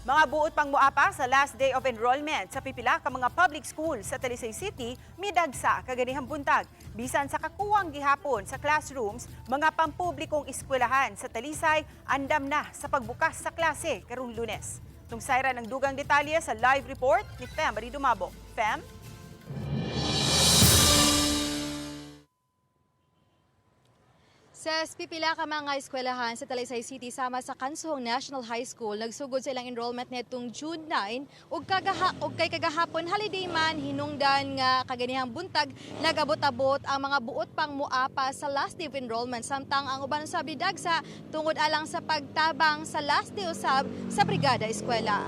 Mga buot pang muapa sa last day of enrollment sa pipila ka mga public school sa Talisay City midagsa kaganihang buntag. Bisan sa kakuwang gihapon sa classrooms, mga pampublikong eskwelahan sa Talisay andam na sa pagbukas sa klase karong Lunes. Tungsayra ng dugang detalye sa live report ni Fem Dumabo. Fem? Sa pipila ka mga eskwelahan sa Talisay City sama sa Kansuhong National High School nagsugod sa ilang enrollment nitong June 9 ug kay kagahapon holiday man, hinungdan nga kaganihang buntag nagabot-abot ang mga buot pang muapa sa last day of enrollment, samtang ang uban sa bidagsa tungod alang sa pagtabang sa last day usab sa brigada eskwela.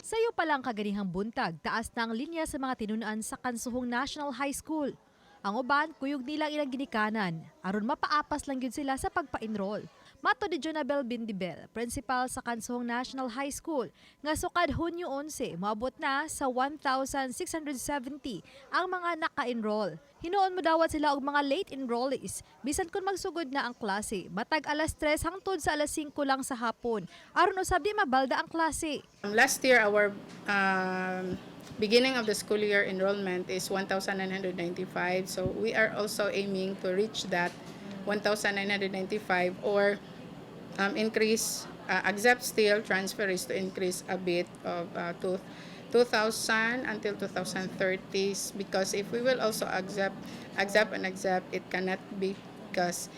Sayo pa lang kaganihang buntag, taas na ang linya sa mga tinunan sa Kansuhong National High School. Ang uban, kuyog nilang ilang ginikanan aron mapaapas lang gyud sila sa pagpa-enroll. Matod ni Jonabel Bindibel, principal sa Kansuhong National High School, nga sukad Hunyo 11, moabot na sa 1,670 ang mga naka-enroll. Hinuon mo dawat sila og mga late enrollees bisan kung magsugod na ang klase, matag alas 3 hangtod sa alas 5 lang sa hapon, aron usab di mabalda ang klase. Last year, our beginning of the school year enrollment is 1,995. So we are also aiming to reach that 1,995 or increase, accept still transferees to increase a bit of to 2,000 until 2030s, because if we will also accept, accept and accept, it cannot be because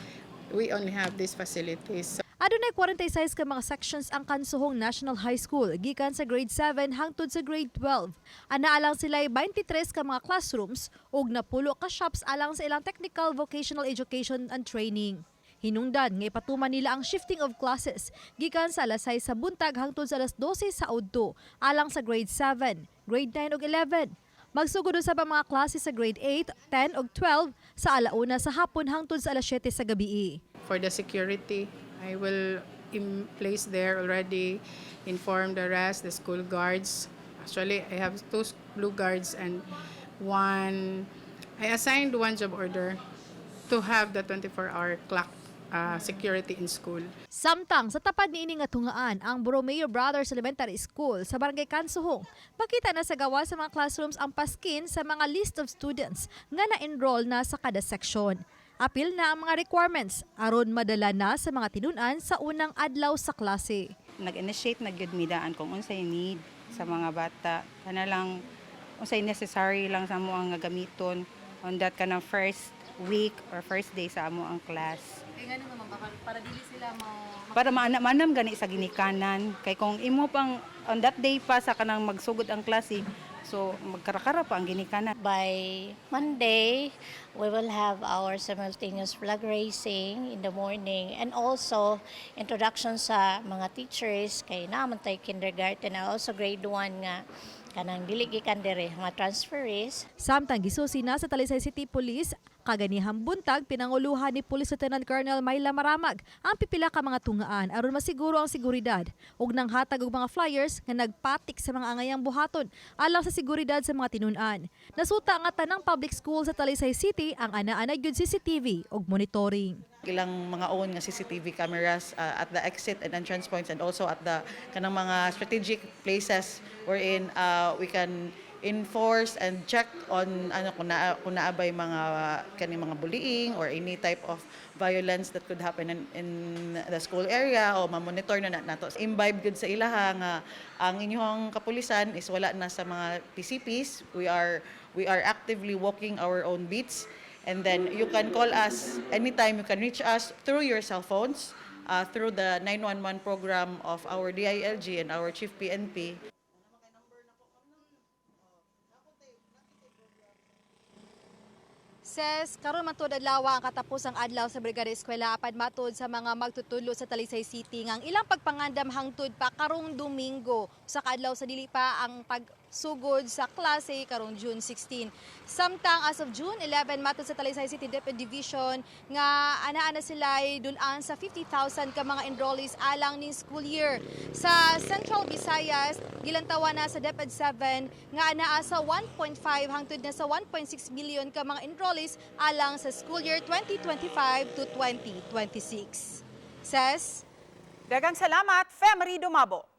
we only have these facilities. Adunay 46 ka mga sections ang Kansuhong National High School gikan sa grade 7 hangtod sa grade 12. Anaa lang sila 23 ka mga classrooms ug napulo ka shops alang sa ilang technical vocational education and training. Hinungdan nga ipatuman nila ang shifting of classes gikan sa alas 6 sa buntag hangtod sa alas 12 sa udto alang sa grade 7, grade 9 ug 11. Magsugod usab ang mga klase sa grade 8, 10 ug 12 sa alauna sa hapon hangtod sa alas 7 sa gabi. For the security, I will in place there already, inform the rest, the school guards. Actually, I have two blue guards and one, I assigned one job order to have the 24-hour clock security in school. Samtang sa tapad niini nga tungaan ang Borromeo Brothers Elementary School sa Barangay Kansuhong, pakita na sa gawas sa mga classrooms ang paskin sa mga list of students nga na-enroll na sa kada seksyon. Apil na ang mga requirements aron madala na sa mga tinunan sa unang adlaw sa klase. Nag-initiate na gyud mi daan kung unsay need sa mga bata, kana lang unsay necessary lang sa amo ang nga gamiton on that kanang first week or first day sa amo ang class. Kaya nga naman para dili sila mo Para maana manam gani sa ginikanan, kay kung imo pang on that day pa sa kanang magsugod ang klase, so magkarakara pa ang ginikanan. By Monday, we will have our simultaneous flag raising in the morning and also introduction sa mga teachers kay naman tay kindergarten and also grade 1 nga kanang dili gikan diri mga transferees. Samtang gisusi na sa Talisay City Police kaganihang buntag pinanguluhan ni Police Lieutenant Colonel Myla Maramag ang pipila ka mga tungaan aron masiguro ang seguridad ug nanghatag og mga flyers nga nagpatik sa mga angayang buhaton alang sa seguridad sa mga tinun-an. Nasuta nga tanang public school sa Talisay City ang ana-ana gyud CCTV ug monitoring. Ilang mga own nga CCTV cameras at the exit and entrance points and also at the kanang mga strategic places wherein we can enforce and check on ano kung naa bay mga kaning mga bullying or any type of violence that could happen in the school area o ma-monitor na nato. Imbibe gud sa ilaha nga ang inyong kapulisan is wala na sa mga PCPs. We are actively walking our own beats. And then you can call us anytime. You can reach us through your cell phones, through the 911 program of our DILG and our Chief PNP. Ses, karon man tud adlaw ang katapusang adlaw sa Brigada Eskwela, apan matud sa mga magtutudlo sa Talisay City nga ang ilang pagpangandam hangtod pa karong Domingo sa kaadlaw sa dili pa ang pagsugod sa klase karong June 16. Samtang as of June 11, matud sa Talisay City DepEd Division nga ana-ana sila dulaan sa 50,000 ka mga enrollees alang ning school year. Sa Central Visayas, gilantawan na sa DepEd 7 nga anaa sa 1.5 hangtod na sa 1.6 million ka mga enrollees alang sa school year 2025 to 2026. Ses. Daghang salamat, Femery Dumabo.